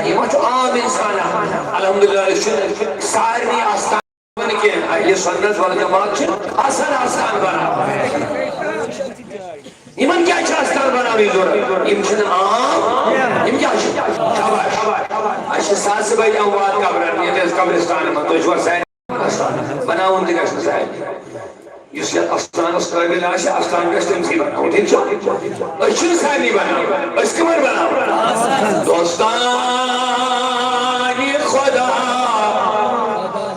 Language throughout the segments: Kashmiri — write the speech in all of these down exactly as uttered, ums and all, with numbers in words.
یہِ ما چھُ عام اِنسان؟ الحمدللہ، أسۍ چھِنہٕ سارنٕے آستان کینٛہہ۔ اہلِ سُنت والجماعت چھِ آسان آستان بناوان۔ یِمن کیٛاہ چھِ آستان بناونٕچ ضروٗرت؟ یِم چھِنہٕ عام، یِم کیٛاہ چھِ؟ شاباش۔ اَسہِ چھِ ساسہٕ بٔدۍ اموات قبرن، ییٚتہِ ٲسۍ قبرستانن منٛز، تُہۍ چھِوا سارنٕے آستان؟ بناوُن تہِ گژھِ نہٕ سارنٕے۔ یُس یتھ آستانس قٲبل آسہِ، آستان گژھِ تٔمسٕے بناوُن، ٹھیٖک چھا؟ أسۍ چھِنہٕ سارنٕے بناوان، أسۍ کٕمن بناوان؟ دوستانِ خدا،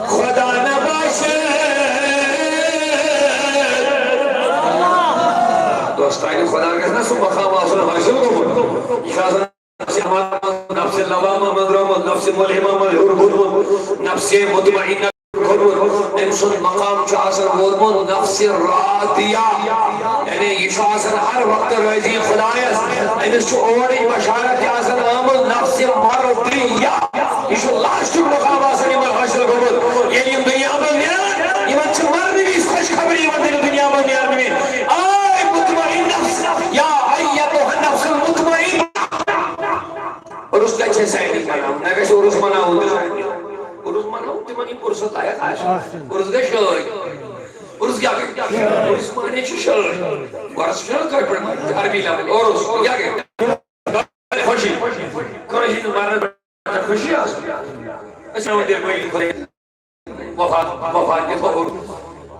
خدا نباشد۔ دوستانِ خدا گژھِ نا سُہ مقام آسُن حٲصِل گوٚمُت۔ یہِ چھُ آسان نفسِ لوامہ منٛز درٛامُت، نفسِ ملہمہ منٛز ہیوٚر کھوٚتمُت، نفسِ مطمئنہ کھوٚتمُت۔ أمۍ سُنٛد مقام چھُ آسان ووتمُت نفسِ راضیہ، یعنی یہِ چھُ آسان ہر وقتہٕ رٲضی خدایس۔ أمِس چھُ اورٕچ بشارت تہِ آسان آمٕژ نفسِ مرضیہ۔ یہِ چھُ لاسٹُک مقام آسان یِمن حٲصِل گوٚمُت۔ ییٚلہِ یِم دُنیا منٛز نیرن، یِمن چھِ مرنہٕ وِزِ خۄش خبری یِوان دِنہٕ دُنیا منٛز نیرنہٕ وِزِ۔ آے مطمئن نفس، یا ایتہ النفس المطمئنہ۔ عرس کتہِ چھِ اَسہِ سارنٕے مناوُن؟ مےٚ گژھِ عرس مناوُن تہِ سارنٕے۔ عرس مناوُن، تِمن یہِ فرصت لایق آسہِ۔ عرس گژھِ شٲدۍ۔ عرس کیٛاہ گٔے؟ عرس معنی چھُ شٲدۍ۔ عرس چھُنہ کٲشِر پٲٹھۍ عربی لفظ۔ عرس کیٛاہ گٔے؟ خوشی۔ کٲنٛسہِ ہٕنٛدِ مرنہٕ پٮ۪ٹھ خوشی آسان۔ أسۍ وَنو تیٚلہِ وۄنۍ خۄداے وفات، وفات دِتھ کوٚر۔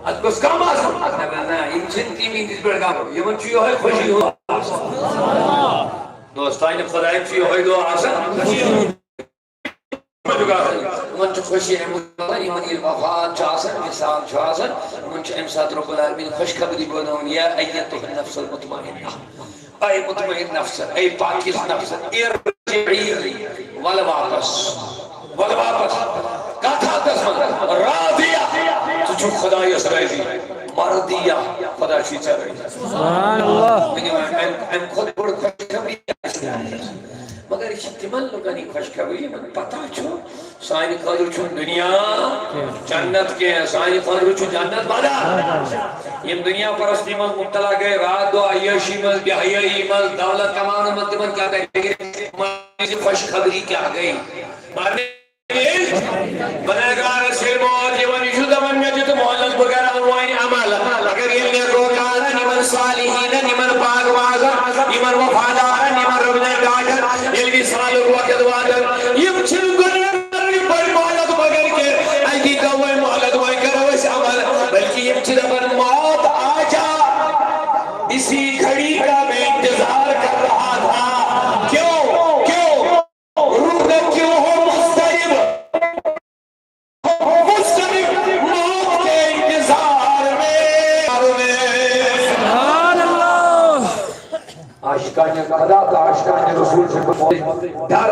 اَتھ گوٚژھ کم آسُن۔ نہ، نہ، نہ، یِم چھِنہٕ تِم یِہِنٛدِس پٮ۪ٹھ غم۔ یِمن چھُ یِہوٚے خوشی ہُنٛد آسان۔ دوستانِ خۄدایَن چھُ یِہوٚے دۄہ آسان۔ یِمن چھُ خوشی اَمہِ موٗجوٗب آسان، یِمن ییٚلہِ وفات چھُ آسان، وِصال چھُ آسان، یِمن چھُ اَمہِ ساتہٕ رب العالمین خوشخبری بوزناوان، یا ایتہ النفس المطمئنہ۔ اے مطمئن نفس، اے پاکیزہ نفس، ارجعی، ول واپس، ول واپس۔ کتھ حالتس منٛز؟ راضیہ، ژٕ چھُکھ خدایس رٲضی، مرضیہ، خدا چھُے ژےٚ رٲضی۔ سبحان اللہ۔ ؤنِو، امہِ، امہِ کھۄتہٕ بٔڑ خۄشخبری کیٛاہ چھِ؟ مگر یہِ چھِ تِمن لُکن ہٕنٛز خۄشخبری، یِمن پتہ چھُ سانہِ خٲطرٕ چھُنہٕ دُنیا جنت کینٛہہ، سانہِ خٲطرٕ چھُ جنت بدل۔ یِم دُنیا پرستی منٛز مبتلا گٔے، راتھ دۄہ عیٲشی منٛز، بے حیٲیی منٛز، دولت کماونہٕ منٛز، تِمن کیٛاہ ترِ فِکرِ؟ خوشخبری کیٛاہ گٔے؟ مرنے وِزِ گنہگارس ییٚلہِ موت یِوان، یہِ چھُ دپان، مےٚ دیُت مۄہلت، بہٕ کرٕ اَنوانہِ عمل۔ مگر ییٚلہِ نیکوکارن، یِمن صالحیٖنن، یِمن پاک بازن، یِمن وفادارن، یِمن رۄبنہِ ٹاٹھن، ییٚلہِ وِصالُک وقت واتان، یِم چھِنہٕ گۄڈٕ بٔڑۍ مۄہلت مگر کینٛہہ، اَسہِ دی تو وۄنۍ مۄہلت، وۄنۍ کرو أسۍ عمل، بلکہ یِم چھِ دپان، موت آ جا، اسی گھڑی کا میں انتظار کر رہا تھا۔ کیوں؟ کیوں؟ روح کیوں ہو مضطرب؟ مضطرب موت کے انتظار میں۔ سبحان اللہ۔ عاشقانِ خدا تہٕ عاشقانِ رسول چھِ ڈر